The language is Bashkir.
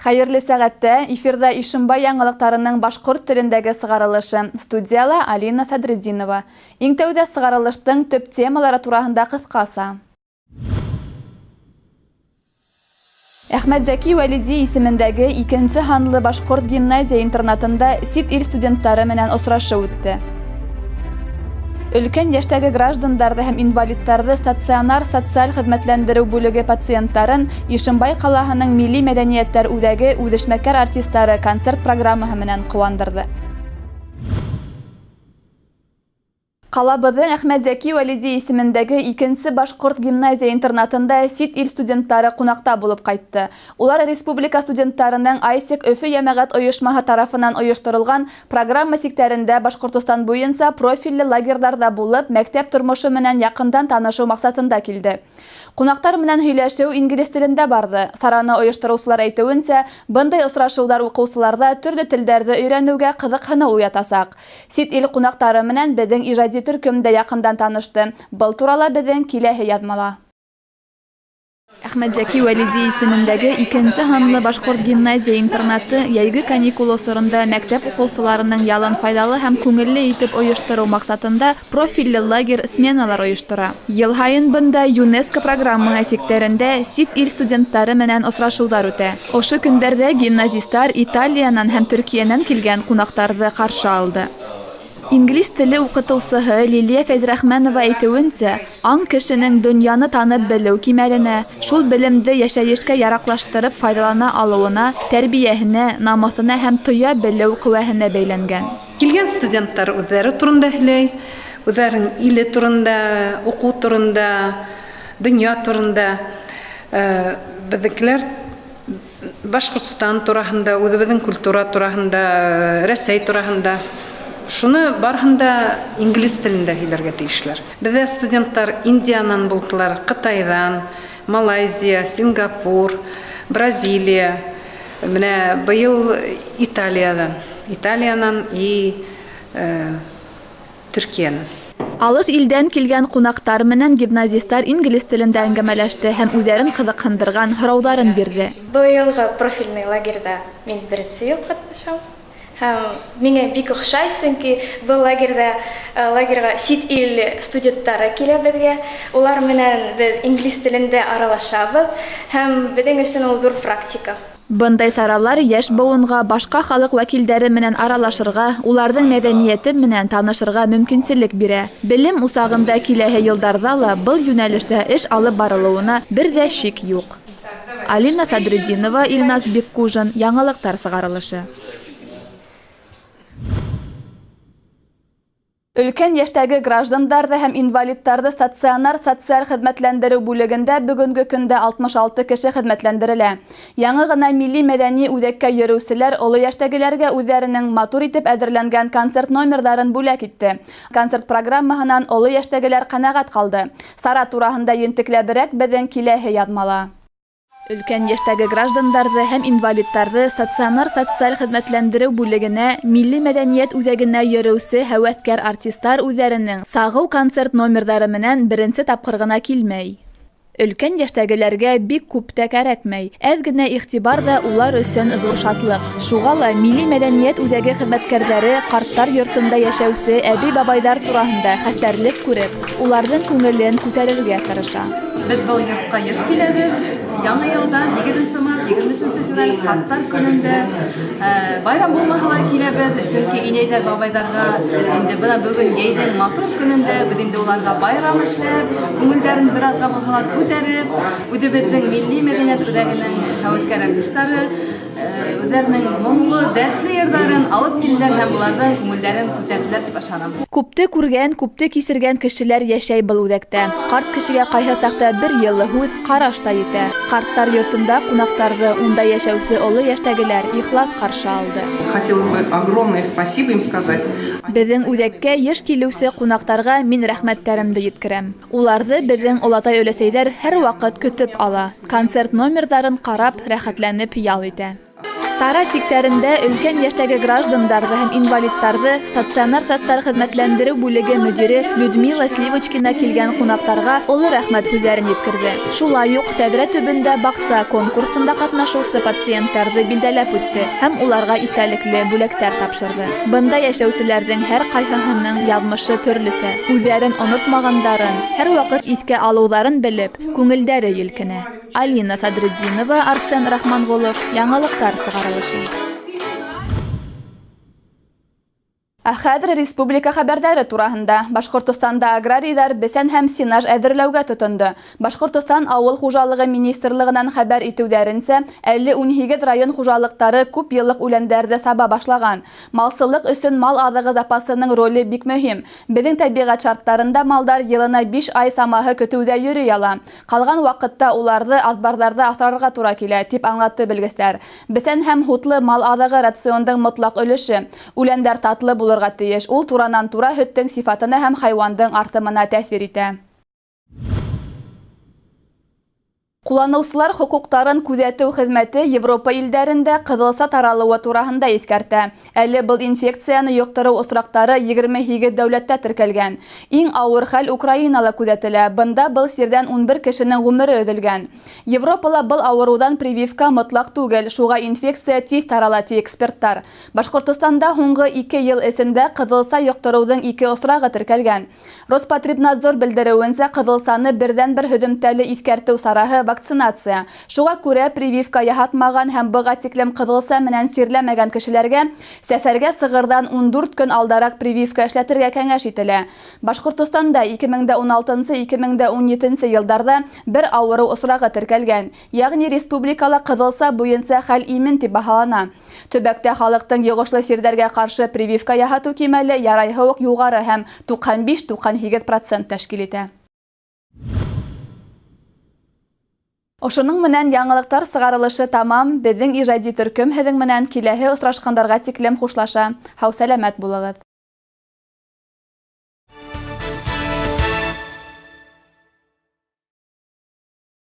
Хәйерле сәғәттә, эфирҙа Ишембай яңылыҡтарының башҡорт телендәге сығарылышы. Студияла Алина Садретдинова. Иң тәүҙә сығарылыштың төп темалары тураһында ҡыҫҡаса. Әхмәтзәки Вәлиди исемендәге икенсе һанлы башҡорт гимназия-интернатында сит ил студенттары менән осрашыу үтте. Өлкән йәштәге граждандарҙы һәм инвалидтарҙы стационар социаль хеҙмәтләндереү бүлеге пациенттарын Ишембай ҡалаһының Милли мәҙәниәттәр үҙәге үҙешмәкәр артистары концерт программаһы менән ҡыуандырҙы. Ҡалабыҙҙың Әхмәтзәки Вәлиди исемендәге икенсе башҡорт гимназия-интернатында сит ил студенттары ҡунаҡта булып ҡайтты. Улар республика студенттарының АЙСЕК Өфө йәмәғәт ойошмаһы тарафынан ойошторолған программа сиктәрендә Башҡортостан буйынса профилле лагерҙарҙа булып, мәктәп тормошо менән яҡындан танышыу маҡсатында килде. Ҡунаҡтар менән һөйләшеү инглиз телендә барҙы. Сараны ойоштороусылар әйтеүенсә, бындай осрашыуҙар уҡыусыларҙа төрлө телдәрҙе өйрәнеүгә ҡыҙыҡһыныу уятасаҡ. Сит ил ҡунаҡтары менән беҙҙең ижади төркөм дә яҡындан танышты. Был турала беҙҙең киләһе яҙмала. Әхмәтзәки Вәлиди исемендәге икенсе һанлы башҡорт гимназия-интернаты йәйге каникул осоронда мәктәп уҡыусыларының ялын файҙалы һәм күңелле итеп ойоштороу маҡсатында профилле лагерь сменалар ойоштора. Йыл һайын бында ЮНЕСКО программаһы сиктәрендә сит ил студенттары менән осрашыуҙар үтә. Ошо көндәрҙә гимназистар Италиянан һәм Төркиәнән килгән ҡунаҡтарҙы ҡаршы алды. Инглиз теле уҡытыусыһы Лилиә Фәйзрахманова әйтеүенсә, аң кешенең донъяны танып белеү кимәленә, шул белемде йәшәйешкә яраҡлаштырып файҙалана алыуына, тәрбиәһенә, намыҫына һәм тоя белеү ҡеүәһенә бәйләнгән. Килгән студенттар үҙҙәре турында һөйләй, үҙҙәренең иле турында, уҡыу турында, донъя турында. Беҙҙекеләр Башҡортостан тураһында, үҙебеҙҙең культура тураһында, Рәсәй тураһында. Шуны барыһын да инглиз телендә һөйләргә тейешләр. Беҙҙә студенттар Индиянан булдылар, Ҡытайҙан, Малайзия, Сингапур, Бразилия, менә быйыл Италиянан, Италиянан и Төркиәне. Алыҫ илдән килгән ҡунаҡтар менән гимназистар инглиз телендә әңгәмәләште һәм үҙҙәрен ҡыҙыҡһындырған һорауҙарын бирҙе. Был йылғы профильный лагерьда мин беренсе йыл ҡатнашам һәм миңә бик оҡшай, сөнки был лагерьҙа лагерьға сит ил студенттары килә беҙгә, улар менән беҙ инглиз телендә аралашабыҙ һәм беҙҙең өсөн ул ҙур практика. Бындай саралар йәш быуынға башҡа халыҡ вәкилдәре менән аралашырға, уларҙың мәҙәниәте менән танышырға мөмкинселек бирә. Белем усағында киләһе йылдарҙа ла был йүнәлештә эш алып барылыуына бер ҙә шик юҡ. Алина Садретдинова, Илназ Биккужин, Яңылыҡтар сығарылышы. Өлкән йәштәге граждандарҙы һәм инвалидтарҙы стационар социаль хеҙмәтләндереү бүлегендә бөгөнгө көндә 66 кеше хеҙмәтләндерелә. Яңы ғына милли мәҙәни үҙәккә йөрөүселәр оло йәштәгеләргә үҙҙәренең матур итеп әҙерләнгән концерт номерҙарын бүләк итте. Концерт программаһынан оло йәштәгеләр ҡәнәғәт ҡалды. Сара тураһында ентекләберәк беҙҙең киләһе яҙмала. Өлкән йәштәге граждандарҙы һәм инвалидтарҙы стационар социаль хеҙмәтләндереү бүлегенә милли мәҙәниәт үҙәгенә йөрөүсе һәүәҫкәр артистар үҙҙәренең сағыу концерт номерҙары менән беренсе тапҡыр ғына килмәй. Өлкән йәштәгеләргә бик күп тә кәрәкмәй, әҙ генә иғтибар ҙа улар өсөн ҙур шатлыҡ. Шуға ла милли мәҙәниәт үҙәге хеҙмәткәрҙәре ҡарттар йортонда йәшәүсе әбей-бабайҙар тураһында хәстәрлек күреп, уларҙың күңелен күтәрергә тырыша. Беҙ был йортҡа йыш киләбеҙ. Яңы йылда, 8 март, 23 февраль, ҡарттар көнөндә байрам булмаһа ла киләбеҙ, сөнки инәйҙәр, бабайҙарға инде бына бөгөн йәйҙең матур көнөндә беҙ инде уларға байрам эшләп, күңелдәрен бер аҙға булһа ла күтәреп, үҙебеҙҙең милли мәҙәниәт үҙәгенең һәүәткәр артистары үҙҙәренең моңло, дәртле йырҙарын алып килделәр һәм уларҙың күңелдәрен күтәрҙеләр тип ышанам. Күпте күргән, күпте кисергән кешеләр йәшәй был үҙәктә. Ҡарт кешегә ҡайһы саҡта бер йылы һүҙ, ҡараш та етә. Ҡарттар йортонда ҡунаҡтарҙы унда йәшәүсе оло йәштәгеләр ихлас ҡаршы алды. Хотелось бы огромное спасибо им сказать. Беҙҙең үҙәккә йыш килеүсе ҡунаҡтарға мин рәхмәттәремде еткерәм. Уларҙы беҙҙең олатай-өләсәйҙәр һәр ваҡыт көтөп ала. Концерт номерҙарын ҡарап, рәхәтләнеп ял итә. Сара сиктәрендә өлкән йәштәге граждандарҙы һәм инвалидтарҙы стационар социаль хеҙмәтләндереү бүлеге мөдире Людмила Сливочкина килгән ҡунаҡтарға оло рәхмәт һүҙҙәрен еткерҙе. Шулай уҡ тәҙрә төбөндә баҡса конкурсында ҡатнашыусы пациенттарҙы билдәләп үтте һәм уларға иҫтәлекле бүләктәр тапшырҙы. Бында йәшәүселәрҙең һәр ҡайһыһының яҙмышы төрлөсә. Үҙҙәрен онотмағандарын, һәр ваҡыт иҫкә алыуҙарын белеп, күңелдәре елкенә. Алина Садретдинова, Арсен Рахманғолов, Яңылыҡтар сығарылышы. Ә хәҙер республика хәбәрҙәре тураһында. Башҡортостанда аграрийҙар бесән һәм сенаж әҙерләүгә тотондо. Башҡортостан Ауыл хужалығы министрлығынан хәбәр итеүҙәренсә, әле 18 район хужалыҡтары күп йыллыҡ үләндәрҙе саба башлаған. Малсылыҡ өсөн мал аҙығы запасының роле бик мөһим. Беҙҙең тәбиғәт шарттарында малдар йылына 5 ай самаһы көтөүҙә йөрөй ала. Ҡалған ваҡытта уларҙы аҙбарҙарҙа аҫрарға тура килә, тип аңлатты белгестәр. Бесән һәм һутлы мал аҙығы рациондың мотлаҡ өлөшө. Үләндәр татлы булырға тейеш. Ул туранан тура һөттөң сифатына һәм хайуандың артымына тәьҫир итә. Ҡулланыусылар хоҡуҡтарын күҙәтеү хеҙмәте Европа илдәрендә ҡыҙылса таралыуы тураһында иҫкәртә. Әле был инфекцияны йоҡтороу осраҡтары 28 дәүләттә теркәлгән. Иң ауыр хәл Украинала күҙәтелә. Бында был сирҙән 11 кешенең ғүмере өҙөлгән. Европала был ауырыуҙан прививка мотлаҡ түгел, шуға инфекция тиҙ тарала, ти эксперттар. Башҡортостанда һуңғы 2 йыл эсендә ҡыҙылса йоҡтороуҙың 2 осрағы теркәлгән. Роспотребнадзор белдереүенсә, ҡыҙылсаны берҙән-бер һөҙөмтәле иҫкәртеү сараһы вакцинация. Шуға күрә прививка яһатмаған һәм быға тиклем ҡыҙылса менән сирләмәгән кешеләргә сәфәргә сығырҙан 14 көн алдараҡ прививка эшләтергә кәңәш ителә. Башҡортостанда 2016-2017 йылдарҙа бер ауырыу осрағы теркәлгән. Йәғни республикала ҡыҙылса буйынса хәл имен тип баһалана. Төбәктә халыҡтың йоғошло сирҙәргә ҡаршы прививка яһатыу кимәле ярайһы уҡ юғары һәм 95-98% тәшкил итә. Ошоноң менән яңылыҡтар сығарылышы тамам. Беҙҙең ижади төркөм һеҙҙең менән киләһе осрашҡандарға тиклем хушлаша. Һау-сәләмәт булығыҙ.